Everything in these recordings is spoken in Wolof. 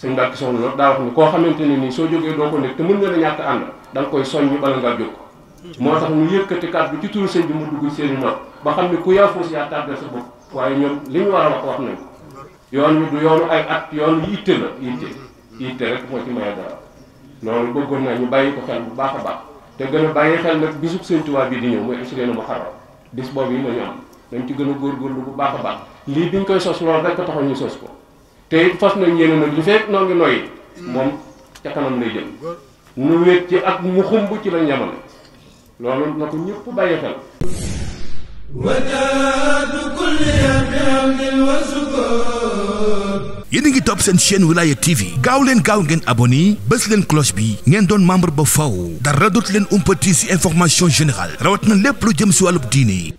sëñ Mbàkke Soxna loolu daa wax ni koo xamante ne nii soo jógee doo ko nekk te mën nga la ñàkk ànd da nga koy soññ bala ngaa jóg moo tax ñu yëkkati kàddu ci turu sëñ bi mu dugg seen nopp ba xam ne ku yaafuus yaa tardé sa bopp waaye ñoom li ñu war a wax nañ ko yoon wi du yoonu ay at yoon wi itte la itte rek moo ci maye dara loolu bëggoon naa ñu bàyyi ko xel bu baax a baax te gën a bàyyi xel nag bisub sëñ Tuubaa bi di ñëw mooy assuré Muharram bis boobu yi nañu am dañ ci gën a góorgóorlu bu baax a baax lii biñ koy sos loolu rek ko taxoon ñu sos ko te it fas nañ yéene nag li fekk noo ngi noyyi moom ca kanam lay jëm nu wéet ci ak mu xumb ci lañ yamale loolu na ko ñëpp bàyyi xel yéen a ngi topp seen chaîne Wilaya TV gaaw leen gaaw ngeen abonné bës leen cloche bi ngeen doon membre ba faw dara dootu leen umpati ci information générale rawat na lépp lu jëm ci wàllub diine.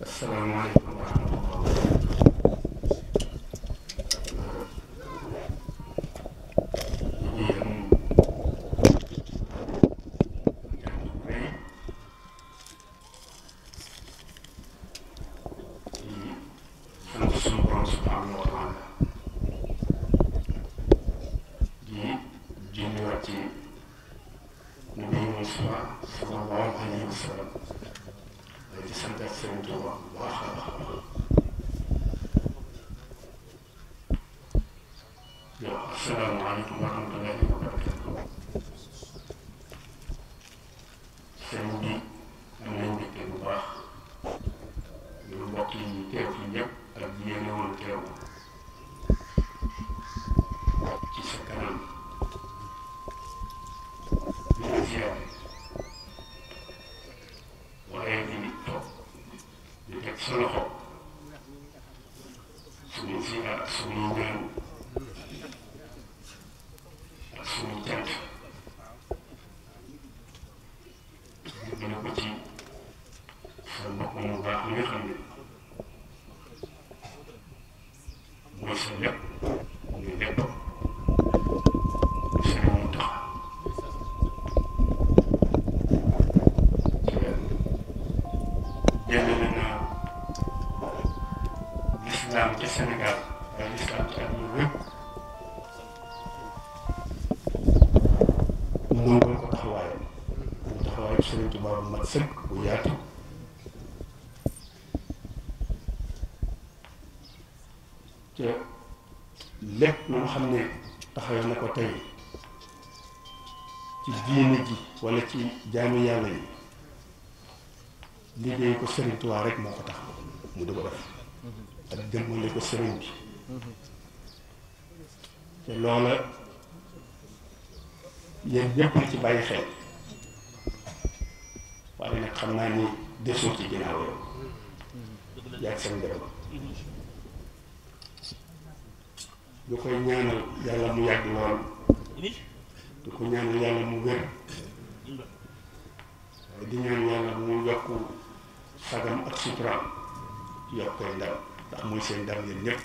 Asalaamaaleykum wa rahmatullaahi wa barakaatuh. Sëñ bi am nañ mbégte bu baax ñu mbokk yi teew fi ñëpp ak yéene woon teew ci sa kanam di la ziyaare waaye di toog di teg sa loxo suñu ziyaar suñu ñaan suñu jant ñu gën a ko ci sa mbokk mu baax mi nga xam ne mooy sa lépp muy lépp sëriñ mu tax jëlale na lislaam ca Sénégal waaye lislaam ci àdduna wépp nangul ko taxawaayam mu taxawaayu Sëriñ Tuubaa bu mat sëkk bu yaatu te lépp lu nga xam ne taxawee na ko tey ci diine ji walla ci jaami yàlla yi liggéey ko Sëriñ Tuubaa rek moo ko tax mu di ko def ak jëmmale ko sëriñ bi te loola yéen ñëpp na ci bàyyi xel waaye nag xam naa ni desoo ci ginnaaw yow yàgg seen njaboot du koy ñaanal yàlla mu yàgg lool du ko ñaanal yàlla mu wér waaye di ñaan yàlla mu yokk sagam ak suturaam yokk koy ndam ndax mooy seen ndam yéen ñëpp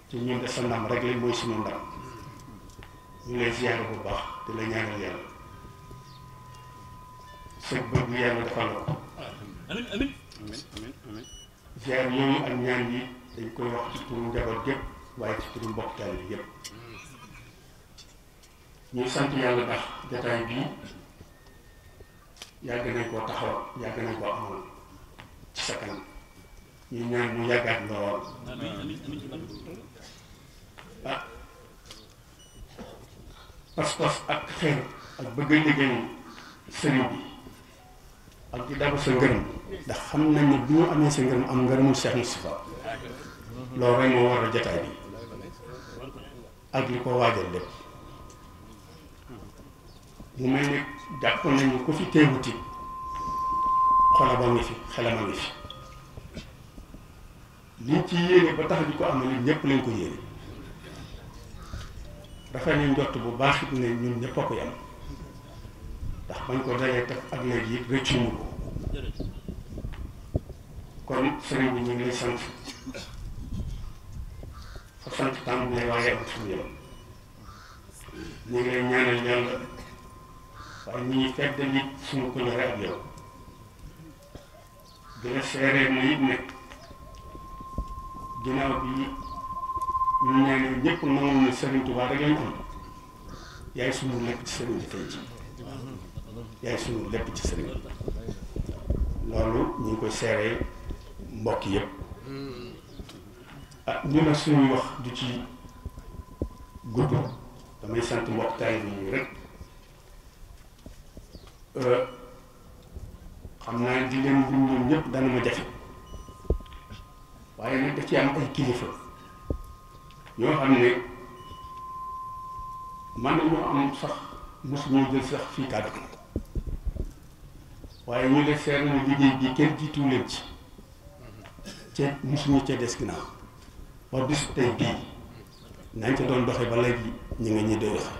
ci ñun de sa ndam rek lañ mooy suñu ndam ñu lay ziyaare bu baax di la ñaanal yàlla sa bëgg yàlla defal la ko amiin amiin amiin amiin ziyaar yooyu ak ñaan yi dañ koy wax ci turu njaboot gépp waaye ci turu mbokk taal bi yépp ñuy sant yàlla ndax jataay bii yàgg nañ koo taxawal yàgg nañ koo amal ci sa kanam ñu ñaan mu yàggaat lool ah pas-pas ak xeer ak bëgg a liggéey sëriñ bi ak di dabu sa ngërëm ndax xam nañ ne bu ñu amee sa ngërëm am ngërëmul Cheikh Moustapha loolu rek moo war a jataay bi ak li ko waajal lépp mu mel ni jàpp nañu ku fi teewuti xolam a ngi fi xelam a ngi fi liñ ci yéene ba tax di ko amal ñëpp lañ ko yéene dafa ne njott bu baax it ne ñun ñëpp a ko yam ndax bañ ko dalee teg ak léegi it rëccuñu ko kon sëriñ bi ñu ngi lay sant fa sant tàmbalee waaye am fu mu yem ñu ngi lay ñaanal yàlla waaye ñu ngi fedd nit suñu kóllëre ak yow di la seeree na it ne ginnaaw bi ñu nee ne ñëpp nangu ne Serigne Touba rek lañ am yaay sunu lépp ci Serigne bi tey ci yaay sunu lépp ci Serigne loolu ñu ngi koy seeree mbokk yëpp ñu ne suñuy wax du ci gudd damay sant mbokk taay bi rek xam naa di leen lim ñoom ñëpp dana ma jafe waaye nag da ci am ay kilifa ñoo xam ne man nañoo am sax mosuñoo jël sax fii kàddu waaye ñu ne seer na liggéey bi kenn jiitu leen ci ca mosuñu ca des ginnaaw wax bis tey bii nañ ca doon doxee ba léegi ñu nga ñi doy doxe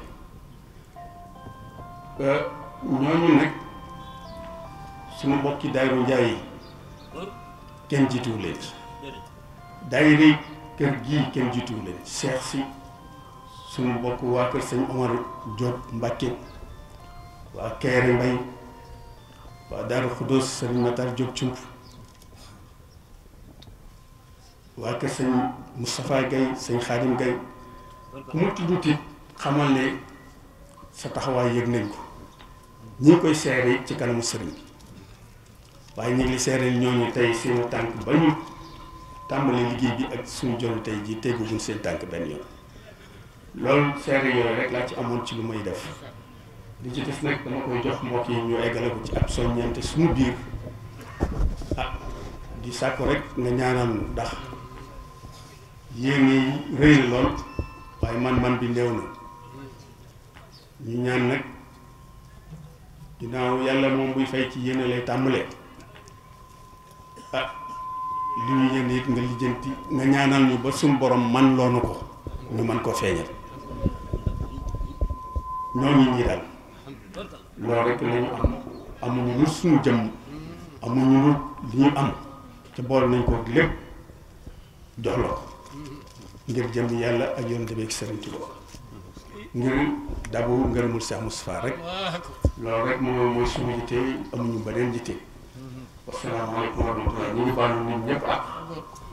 ñooñu nag suñu bokki daayru njaay yi kenn jiituwu leen ci daayira kër gii kenn jiituwu leen ci seex si suñu bokk waa kër sëñ Omar Diop Mbàkke waa Kéré Mbay waa Daaru Xudóos sëñ Matar Diop Cump waa kër sëñ Moustapha Gaye sëñ Xaadim Gaye ku mu tudduti xamal ne sa taxawaay yëg nañ ko ñi ngi koy seere ci kanamu sëriñ bi waaye ñu ngi seereel ñooñu tey seeni tànk ba ñu tàmbali liggéey bi ak suñu jonu tey ji teguñu seen tànk benn yoon loolu seere yooyu rek laa ci amoon ci lu may def li ci def nag dama koy jox mbokk yi ñu eggale ko ci ab soññante suñu biir di sàkku rek nga ñaanal ndax yéene yi rëy na lool waaye man bi néew na ñu ñaan nag ginnaaw yàlla moom buy fay ci yéene lay tàmbalee li ñu yéene it nga lijjanti nga ñaanal ñu ba suñu borom man loonu ko ñu mën koo feeñal ñooñu ñii daal loolu rek lañu am amuñu lu suñu jëm amuñu lu li ñu am ca bool nañ ko lépp jox la ko ngir jëm yàlla ak yoon demee ci Sëriñ Tuubaa ngir dabu ngërëmul Cheikh Moustapha rek loolu rek mooy suñu yitte amuñu beneen yitte. Asalaamaaleykum wa rahmatulah ñu ngi baalu nit ñëpp ak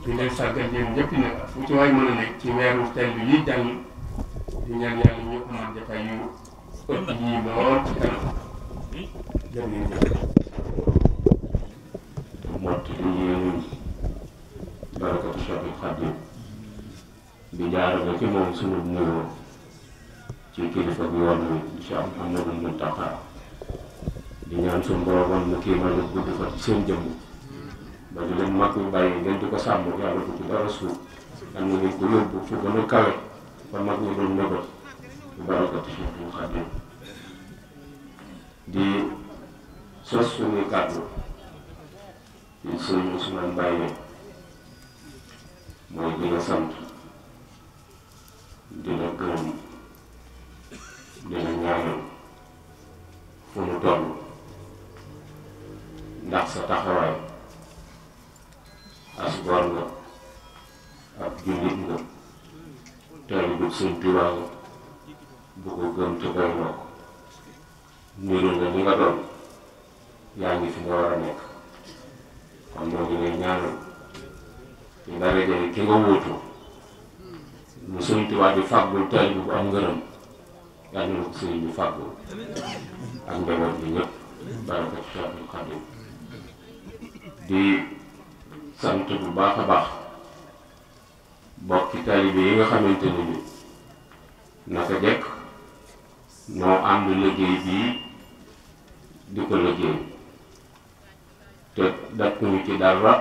di leen sàggal yéen ñëpp nag fu ci waay mën a nekk ci weeru teel bi yi jàll di ñaan yàlla ñu amal jotaay yu ëpp yii lool ci kanam jërë ngeen jëf. mott li yéen barakatu Cheikhul Khadim di jaarale ci moom sunu nuyoo ci kilifa bi yoon wi Cheikh Mouhamadou Mountakha di ñaan suñu borom mu kii ma la gudd fa ci seen jëmm ba di leen mag ñu bàyyi ngeen di ko sàmm yàlla bu ci dara suuf am na ngeen ko yóbbu fu gën a kawe ba mag ñu doon nëbët bu barakatu Cheikhul Khadim di sos suñuy kàddu di sëñ Ousmane Baye mooy di la sant di la gërëm di la ñaanal fu mu toll ndax sa taxawaay as gor nga ak jullit nga teel bu Sëñ Tuubaa bu ko gëm te doy loo ko niru nga li nga doon yaa ngi fi nga war a nekk kon ñoo ngi lay ñaanal ci daraja yi ki nga wuutu lu Sëñ Tuubaa di fàggul teel bu am ngërëm yàlla na ko sëriñ bi fàggul ak njaboot bi ñëpp barakat Cheikhul Khadim di sant bu baax a baax bokki taalibe yi nga xamante ni bi naka jekk noo ànd liggéey bii di ko liggéey te dakkuñu ci dara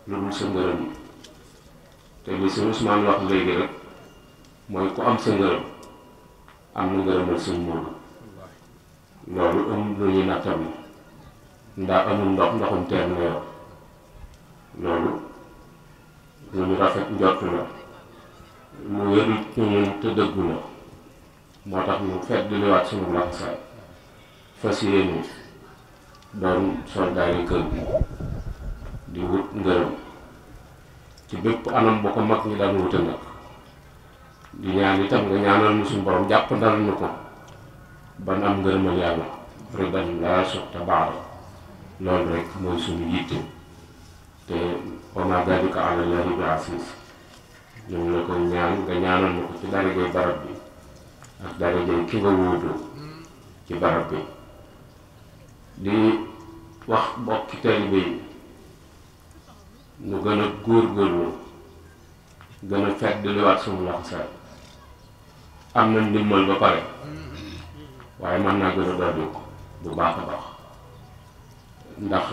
lu dul sa ngërëm te li sëñ Ousmane wax léegi rek mooy ku am sa ngërëm am na ngërëmal sëñ Moodu loolu am lu ñuy nattam ndax amul ndoxum teen na yor loolu lu ñu rafet njort la lu wéru ci ñun te dëggu la moo tax ñu fet di liwaat suñu laxasaay fas yéene doon soldaari kër gi di wut ngërëm ci bépp anam bu ko mag ñi daan wute nag di ñaan itam nga ñaanal ñu suñu borom jàpp ndal ñu ko ban am ngërëmal yàlla ridan laa suxta baara loolu rek mooy suñu yitte te wa maa daalika alaa llaahi bi aziiz ñu ngi la koy ñaan nga ñaanal ma ko ci darajay barab bi ak darajay ki nga wuutu ci barab bi di wax bokki taalibe yi ñu gën a góorgóorlu gën a feddliwaat suñu laxasaay am na ndimbal ba pare waaye mën naa gën a dolli ko bu baax a baax ndax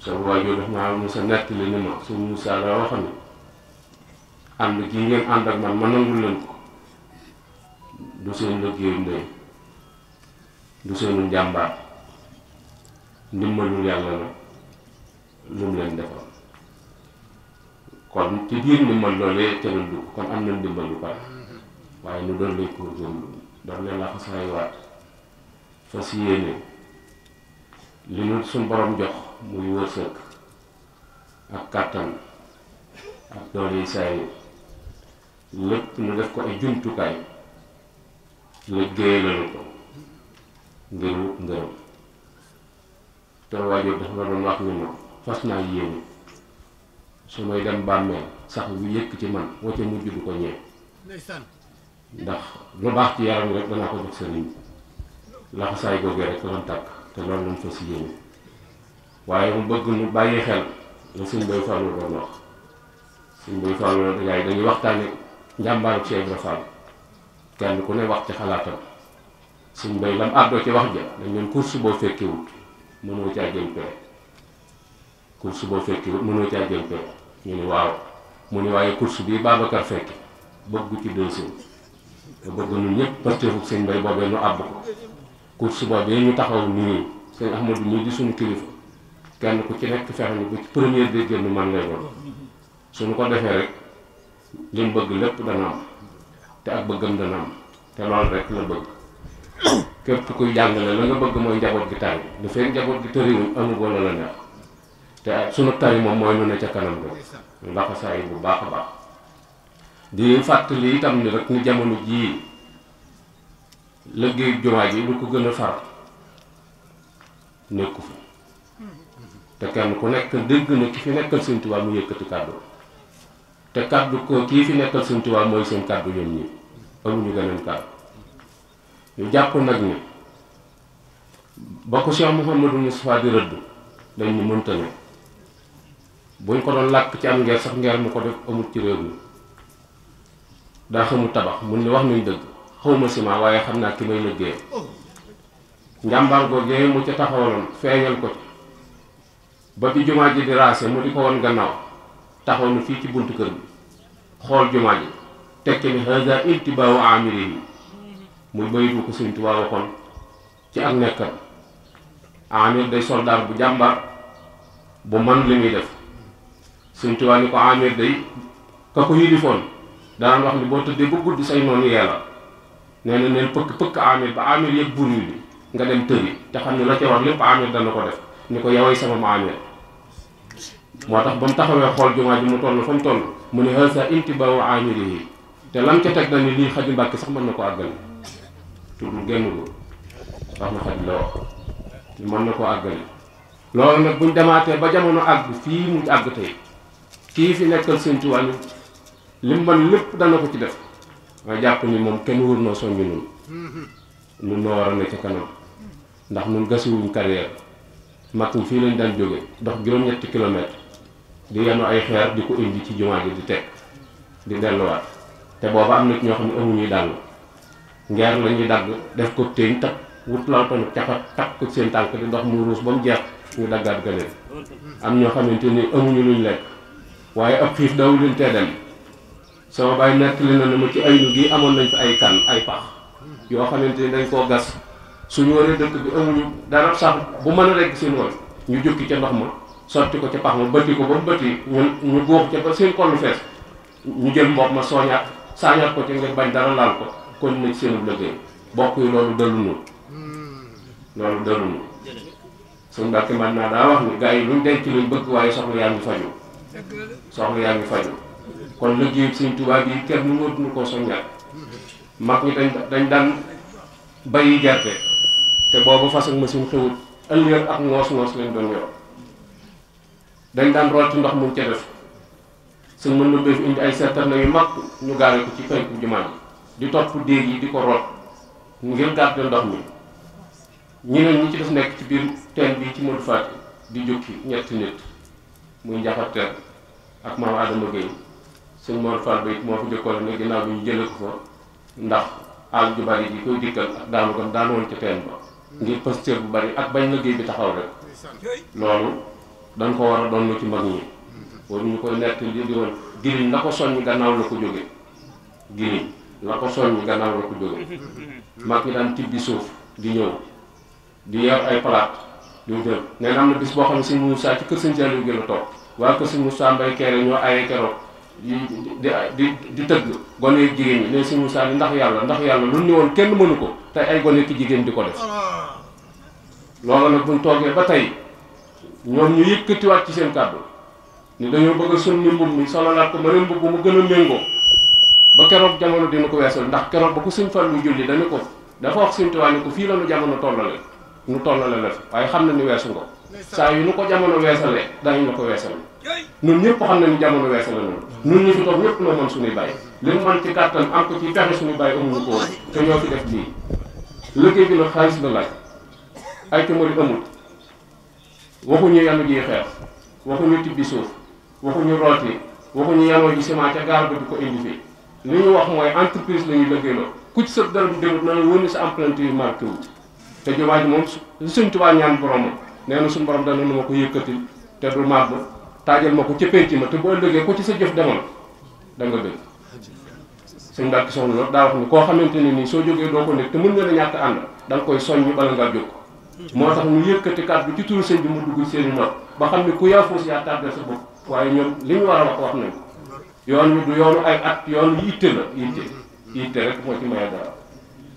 sa waajur daf maa Musa nettali ni ma su Musa la wax ni ànd gi ngeen ànd ak man ma nangul leen ko du seen liggéeyu ndey du seenu njàmbaar ndimbalul yàlla la lu mu leen defal kon ci biir ndimbal loolee ca la dugg kon am na ndimbal lu pare waaye nu doon lay góorgóorlu doon leen la xasaay waat fas yéene li nu suñ borom jox muy wërsëg ak kàttan ak doole yi saay lépp nu def ko ay jumtukaay liggéeyal ko ngir wut ngërëm te waajur dafa ma doon wax ni ma fas naa yéene su may dem bàmmeel sax bu yëkk ci man wacce mujj du ko ñëw ndax lu baax ci yaram rek danaa ko jox sëriñ laxasaay googee rek lan tàkk te loolu lañ fas yéene waaye mu bëgg nu bàyyi xel la sëñ Bay Fallu doon wax sëñ Bay Fallu la dagaay dañuy waxtaane njàmbaaru Cheikh Ibra Fall kenn ku ne wax ci xalaatam sëñ Bay lam àddoo ci wax ja dañ leen course boo fekkiwut mënoo caa jël pee course boo fekkiwut mënoo caa jël pee ñu ni waaw mu ni waaye course bii Babacar fekki bëggu ci deuxième te bëgg ñun ñëpp pasteefuk sëñ Bay boobee nu àbb ko course boobee ñu taxaw nii sëñ Ahmadou ñii di suñu kilifa kenn ku ci nekk fexe ni bu ci première de génn man lay doon suñu ko defee rek liñ bëgg lépp dana am te ak bëggam dana am te loolu rek la bëgg képp kuy jàngale la nga bëgg mooy njaboot gi tari lu fekk njaboot gi tëriwuñ amul wala la neex te sunu tari moom mooy nu ne ca kanam rek laxasaay bu baax a baax di fàttali itam ni rek ni jamono jii liggéey jumaa ji lu ko gën a far nekku fi te kenn ku nekk dégg na ki fi nekkal Sëñ Tuubaa mu yëkkati kàddu te kàddu ko kii fi nekkal Sëñ Tuubaa mooy seen kàddu ñoom ñi amuñu geneen kàddu ñu jàpp nag ni ba ko Cheikh Mouhamadou Moustapha di rëdd dañ ñu mënta ne buñ ko doon làkk ci am ngeer sax ngeer mu ko def amul ci réew mi daa xamul tabax mun ni wax nañ dëgg xawma ciment waaye xam naa ki may liggéey njàmbaar googee mu ca taxawaloon feeñal ko ci ba bi jumaa ji di raase mu di ko woon gannaaw taxaw na fii ci buntu kër bi xool jumaa ji tekki ni haza intibaawu amiri yi muy bayitu ko Sëñ Tuubaa waxoon ci ak nekkam amir day soldaar bu jàmbar bu man li muy def Sëñ Tuubaa ni ko amir day ka ko yilifoon daan wax ni boo tëddee ba guddi say noonu yeela nee na neen pëkk amir ba amir yëg bur bi nga dem tëri te xam ne la ca war lépp amir dana ko def ni ko yaway sama ma amir moo tax ba mu taxawee xool jumaa ji mu toll fa mu toll mu ne haza intibaawu amiri yi te lam ca teg na ni lii Xadi Mbàkke sax mën na ko àggale tuddul génn ko wax na Xadi la wax mën na ko àggale loolu nag buñ demaatee ba jamono àgg fii mu àgg tey kii fi nekkal Sëñ Tuubaa lim man lépp dana ko ci def nga jàpp ni moom kenn wër noo soññu nun noo war a ne ca kanam ndax nun gasiwuñ carrière mag ñi fii lañ daan jóge dox juróom-ñetti kilomètre di yenu ay xeer di ko indi ci jumaa ji di teg di delluwaat te booba am na ci ñoo xam ne amuñuy dàll ngeer la ñuy dagg def ko téeñ takk wut law tamit caxat takk ko seen tànk di dox mu ruus ba mu jeex ñu daggaat galeen am ñoo xamante ni amuñu luñ lekk waaye ab xiif daw leen tee dem sama bàyyi nettali na ne ma ci aynu gi amoon nañ fi ay kan ay pax yoo xamante ni dañ koo gas suñu waree dëkk bi amuñu dara sax bu mën a rekk seen woon ñu jukki ca ndox ma sotti ko ca pax ma bëtti ko ba mu bëtti ñu góox ca ba seen kollu fees ñu jël mbopp ma saañaat ko ci ngir bañ dara laal ko kon na ci seenu liggéey bokk yi loolu dalunu suñu Mbàkke man naa daa wax ni gars yi luñ denc luñ bëgg waaye soxla yaa ngi faju kon liggéey Sëñ Tuubaa bi kenn nu wóotuñu koo soññaat mag ñi dañ daan bayi gerte te boobu fas ak machine xewut ëllëg ak ngoos lañ doon yor dañ daan rooti ndox mu ca def sëñ mën na fi indi ay seetal na yu mag ñu gaare ko ci penku jumaa ji di topp déeg yi di ko root ngir gàdde ndox mi ñeneen ñi ci def nekk ci biir teen bi ci Modou Fati di jukki ñetti nit muy njaxateer ak maam Adama Gueye sëñ Mor Fall ba it moo fi jëkkoon ne ginnaaw bi ñu jëlee ko fa ndax àll ju bari ji koy dikkal ak daanu gam daan woon ca teen ba ngir pasteur bu bari ak bañ liggéey bi taxaw rek loolu dañ ko war a doon ci mag ñi waruñu koy nett li di woon giriñ la ko soññ gannaaw la ko jóge giriñ la ko soññ gannaaw la ko jóge mag ñi daan tibbi suuf di ñëw di yor ay palaat di jël nee na am na bis boo xam ne sëñ Moussa ci kër sëñ Saliou gën a toog waa kër sëñ Moussa Mbay Kéré ñoo ayee keroog di tëgg gone yu jigéen ñi ne sëñ Moussa ni ndax yàlla lu ni woon kenn mënu ko tey ay gone ki jigéen di ko def loolu nag buñ toogee ba tey ñoom ñu yëkkatiwaat ci seen kàddu ni dañoo bëgg a summi mbubb mi sololaat ko mëneen mbubb mu gën a méngoo ba keroog jamono dina ko weesal ndax keroog ba ko sëñ Fallu julli dañu ko dafa wax sëñ Tuubaa ni ko fii la nu jamono tollale nu tollale la fi waaye xam na ni weesu nga saa yu nu ko jamono weesalee dañu la ko weesal ñun ñëpp xam na ni jamono weesale noonu ñun ñi fi toog ñëpp noo mën suñuy bàyyi li mu mën ci kàttan am ko ci pexe suñuy bàyyi amuñu ko woon te ñoo fi def lii liggéey bi nag xaalis la laaj ay témari amul waxuñu yanu ji xeex waxuñu tibbi suuf waxuñu rooti waxuñu yanoo ji ciment ca gaar ba di ko indi fii li ñu wax mooy entreprise la ñuy liggéeyloo ku ci sa dara bu demut na la wóor ni sa empreinte yu marqué wu te jumaa ji moom Sëñ Tuubaa ñaan boromam nee na suñu borom dana nu ma ko yëkkatil te du màbb taajal ma ko ca penc ma te bu ëllëgee ko ci sa jëf demoon da nga dëgg sëñ Mbàkke Soxna loolu daa wax ni koo xamante ne nii soo jógee doo ko nekk te mën nga la ñàkk ànd da nga koy soññ bala ngaa jóg moo tax ñu yëkkati kàddu ci turu sëñ bi mu dugg seeni nopp ba xam ne ku yaafuus yaa tardé sa bopp waaye ñoom li ñu war a wax nañ ko yoon wi du yoonu ay at yoon yitte la yitte rek moo ci maye dara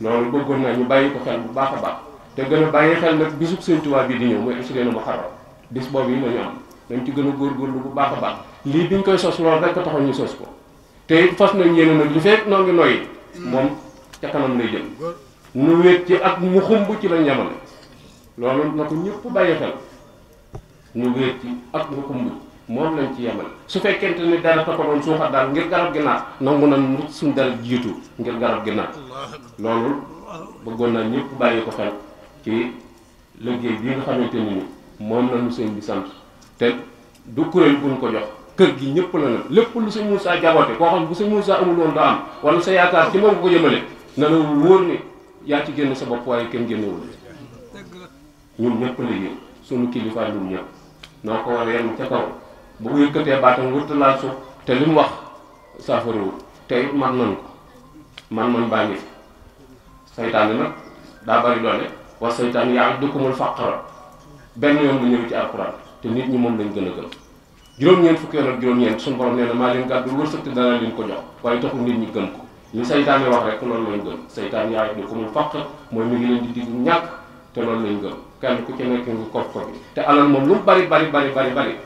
loolu bëggoon naa ñu bàyyi ko xel bu baax a baax te gën a bàyyi xel nag bisub Sëñ Tuubaa bi di ñëw mooy assuré Muharram bis boobu yi la ñu am dañ ci gën a góorgóorlu bu baax a baax lii biñ koy sos loolu rek a taxoon ñu sos ko te fas nañ yéene nag li fekk noo ngi noyyi moom ca kanam lay jëm nu wéet ci ak mu xumb ci lañ yemale loolu na ko ñëpp bàyyi xel ñu wéet ci ak mu xumb moom lañ ci yemale su fekkente ni dara ta ko doon suuxat daal ngir garab gi naat nangu na suñ dara jiitu ngir garab gi naat loolu bëggoon naa ñëpp bàyyi ko xel ci liggéey bi nga xamante ni moom lañu sëñ bi sant te du kuréel buñ ko jox kër gi ñëpp la nag lépp lu sëñ Moussa jaboote koo xam bu sëñ Moussa amul woon doo am wala sa yaakaar ci moom nga ko jëmale na la wóor ni yaa ci génn sa bopp waaye kenn génnewul ñun ñëpp la yéen sunu kilifa ñun ñëpp noo ko war a yem ca kaw bu yëkkatee baatam wërta laal suuf te li mu wax saafarawul te man nañ ko man baa ngi fi saytaane nag daa bari doole wax saytaan ya'idukumul faqra benn yoon lu ñëw ci alxuraan te nit ñi moom lañ gën a gën juróom-ñeent fukki yoon ak juróom-ñeent suñu borom nee na maa leen gàddu wërsëg te dana leen ko jox waaye taxul nit ñi gën ko li saytaane wax rek loolu lañ gën saytaan ya'idukumul faqra mooy mi ngi leen di diggu ñàkk te loolu lañ gën kenn ku ci nekk nga kof ko bi te alal moom lu mu bari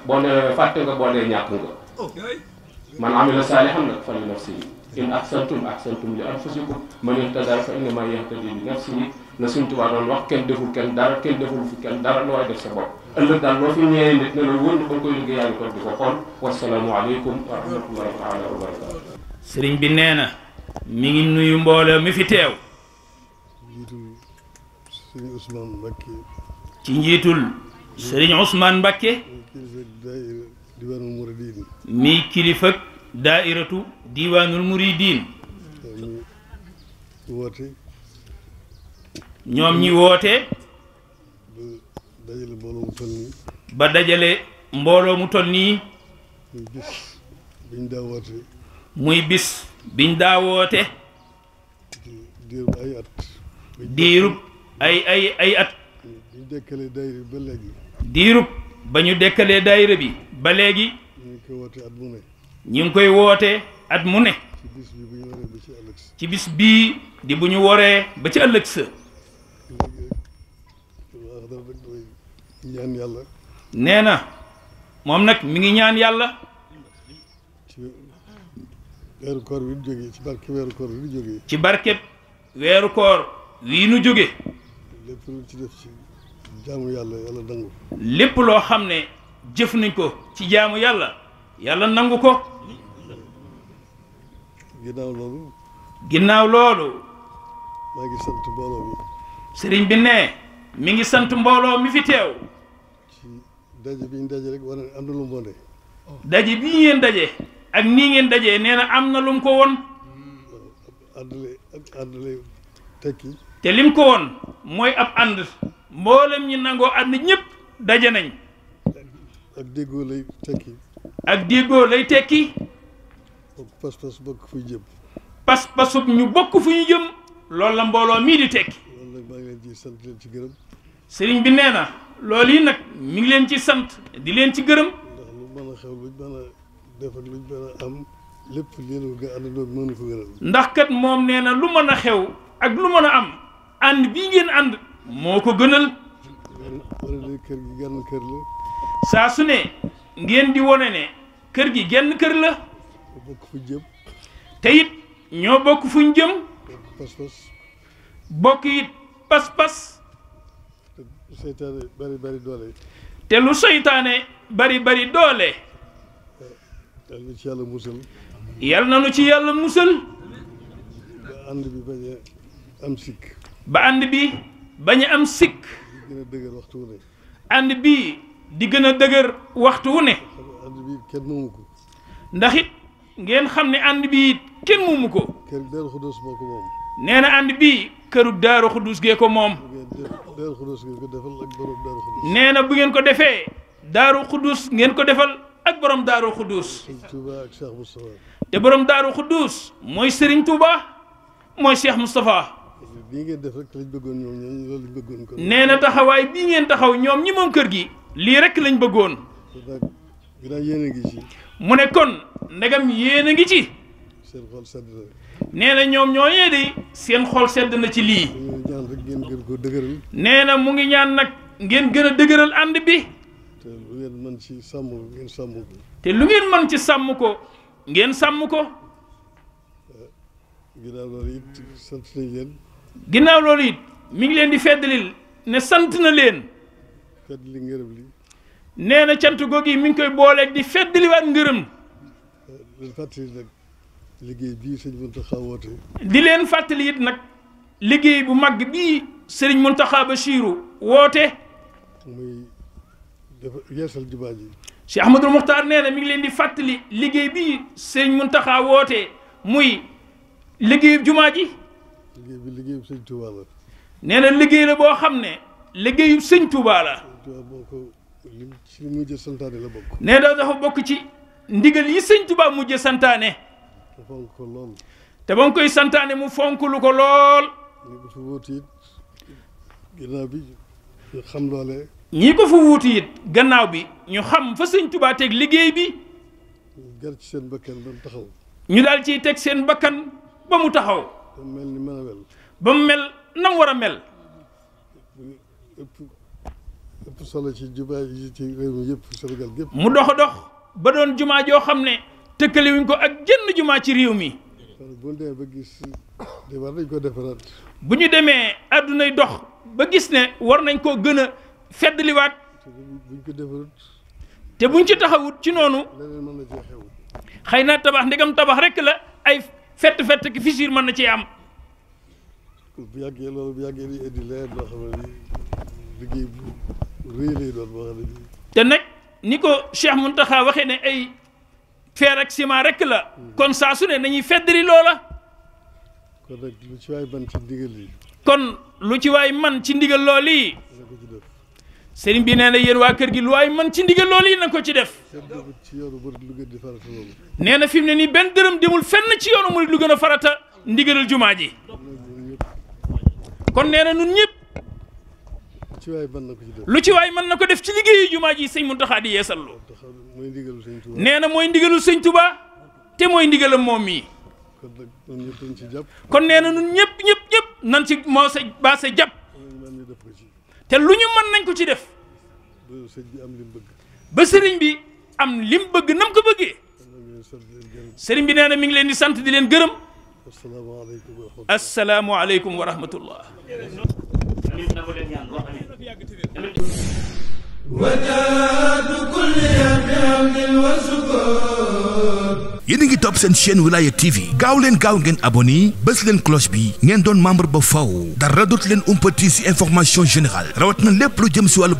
boo nelawee fàtte nga boo dee ñàkk nga man amila saalihan nag fa li nafsihi in ahsantum ahsantum li anfusikum man ihtada fa innamaa yahtadi li nafsihi la Sëñ Tuubaa doon wax kenn deful kenn dara kenn deful fi kenn dara lu waay def sa bopp ëllëg daal loo fi ñëwee nit ne la wóor na ba nga koy liggéey yaa ngi ko di ko xool wasalaamu aleykum wa rahmatullahi taala wa barakatu sëriñ bi nee na mi ngi nuyu mbooloo mi fi teew sëriñ Ousmane Mbacké ci njiitul sëriñ Ousmane Mbacké mi kilifa daairatu diwaanul muridiin ñoom ñi woote ba dajale mbooloo mu toll nii muy bis biñ daa woote diirub ay at diirub ba ñu dekkalee daayira bi ba léegi ñu ngi koy woote at mu ne ci bis bii di bu ñu woree ba ci ëllëg sa nee na moom nag mi ngi ñaan yàlla weeru koor wi nu jógee ci barke weeru koor wi nu jógee ci barkeb weeru koor wii nu jóge lépp lu ci def ci jaamu yàlla yàlla nangu ko lépp loo xam ne jëf nañ ko ci jaamu yàlla yàlla nangu ko ginnaaw loolu maa ngi sant mbooloo mi sëriñ bi ne mi ngi sant mbooloo mi fi teew ci daje bi ñu daje rek war am na lu mu wone daje bi ngeen daje ak nii ngeen daje nee na am na lu mu ko won àndale tekki te lim ko won mooy ab ànd mboolem ñi nangoo ànd ñëpp daje nañ ak déggoo lay tekki ak déggoo lay tekki bokk pas-pas bokk fuy jëm pas-pasub ñu bokk fu ñu jëm loolu la mbooloo mii di tekki loolu nag maa ngi leen ci sant leen ci gërëm sëriñ bi nee na loolu yi nag mi ngi leen ci sant di leen ci gërëm ndax lu mën a xew luñ mën a def ak luñ mën a am lépp leen nga àndandoo mënu ko gënal ndax kat moom nee na lu mën a xew ak lu mën a am ànd bii ngeen ànd moo ko gënal wala ne kër gi genn kër la saa su ne ngeen di wone ne kër gi genn kër la bokk fu jëm te it ñoo bokk fuñ jëm bokk pas-pas bokk it pas-pas te seytaane bari doole te lu seytaane bari doole yal na ci yàlla musal yal na nu ci yàlla musal ba ànd bi bañ a am sikk ba ànd bi bañ a am sikk di gën a dëgër waxtu wu ne ànd bi di gën a dëgër waxtu wu ne ànd bi kenn moomu ko ndax it ngeen xam ne ànd bi it kenn moomu ko kër Daaru Xudoos moo ko moom nee na ànd bi këru Daaru Xudus gee ko moom Daaru Xudoos ngeen ko defal ak borom Daaru Xudoos nee na bu ngeen ko defee Daaru Xudus ngeen ko defal ak borom Daaru Xudus Sëñ Touba ak Cheikh Moustapha te borom Daaru Xudus mooy Serigne Touba mooy Cheikh Moustapha bii ngeen def rek lañ bëggoon ñoom loolu lañ bëggoon ko nee na taxawaay bii ngeen taxaw ñoom ñi moom kër gi lii rek lañ bëggoon ginnaaw yéen a ngi ci mu ne kon ndegam yéen a ngi ci seen xol sedd na nee na ñoom ñooñee de seen xol sedd na ci lii ñu ñaan rek ngeen gën ko dëgëral nee na mu ngi ñaan nag ngeen gën a dëgëral ànd bi te lu ngeen mën ci sàmm ngeen sàmm ko te lu ngeen mën ci sàmm ko ngeen sàmm ko ginnaaw loolu it sant nañ leen ginnaaw loolu it mi ngi leen di feddalil ne sant na leen fedd li ngërëm li nee na cant googu yi mi ngi koy booleeg di feddaliwaat ngërëm leen fàttali nag liggéey bii sëñ Mountakha woote di leen fàttali it nag liggéey bu mag bii sëriñ Mountakha Bachiru woote muy dafa yeesal jumaa ji Cheikh Ahmadul Muxtaar nee na mi ngi leen di fàttali liggéey bii sëriñ Mountakha woote muy liggéeyu jumaa ji liggéey bi liggéeyu sëñ Touba la nee na liggéey la boo xam ne liggéeyu sëñ Touba la Touba boo ko li ci mujj santaane la bokk nee na dafa bokk ci ndigal yi sëñ Touba mujj santaane mu fonk ko lool te ba mu koy santaane mu fonk lu ko lool ñu ko fa wóotu it ginnaaw bi ñu xam loole ñii ko fa wuuti it gannaaw bi ñu xam fa sëñ Touba teg liggéey bi ñu gar ci seen bakkan ba mu taxaw ñu daal ciy teg seen bakkan ba mu taxaw ba mu mel ni mën a mel ba mu mel nam war a mel ëpp solo ci jumaa yi ci réew mi yëpp Sénégal gépp mu dox ba doon jumaa joo xam ne tëkkaliwuñ ko ak jënn jumaa ci réew mi kon bu ñu demee ba gis de war nañ ko defaraat bu ñu demee àddunay dox ba gis ne war nañ koo gën a feddliwaat te buñ ko defarut te buñ ci taxawut ci noonu leneen mën na cee xew xëy na tabax ndegam tabax rek la ay fett ki fissure mën na cee am bu yàggee loolu bu yàggee di indi leneen loo xam ne liggéey bu rëy lay doon boo xam ne te nag ni ko Cheikh Mountakha waxee ne ay fer ak ciment rek la kon saa su ne nañuy feddali loola kon nag lu ci waay man ci ndigal yi kon lu ci waay man ci ndigal loolu yi na ko ci def sëriñ bi nee na yéen waa kër gi lu waay man ci ndigal loolu yi na ko ci def kenn demut ci yoonu murid lu gën di farata loolu nee na fi mu ne nii benn dërëm demul fenn ci yoonu murid lu gën a farata ndigalal jumaa ji kon nee na nun ñëpp lu ci waay mën na ko ci def lu ci waay mën na ko def ci liggéeyu jumaa ji sëñ Mountakha di yeesallu taxaw mooy ndigalu sëñ Touba nee na mooy ndigalul sëñ Touba te mooy ndigalam moom mii kon nag ñun ñëpp dañ ci jàpp kon nee na nun ñëpp nan ci moo sa baa sa jàpp man ñu def ko ci te lu ñu mën nañ ko ci def ba sëñ bi am li mu bëgg ba sëriñ bi am lim bëgg nam ko bëggee kon nag ñu sant leen gërëm sëriñ bi nee na mi ngi leen di sant di leen gërëm asalaamaaleykum wa rahmatulah asalaamualeykum wa rahmatullah وداد كل يوم وسكون yéen a ngi topp seen chaîne Wilaya TV gaaw leen ngeen abonné bës leen cloche bi ngeen doon membre ba faw dara dootu leen umpati ci information générale rawat na lépp lu jëm ci wàllu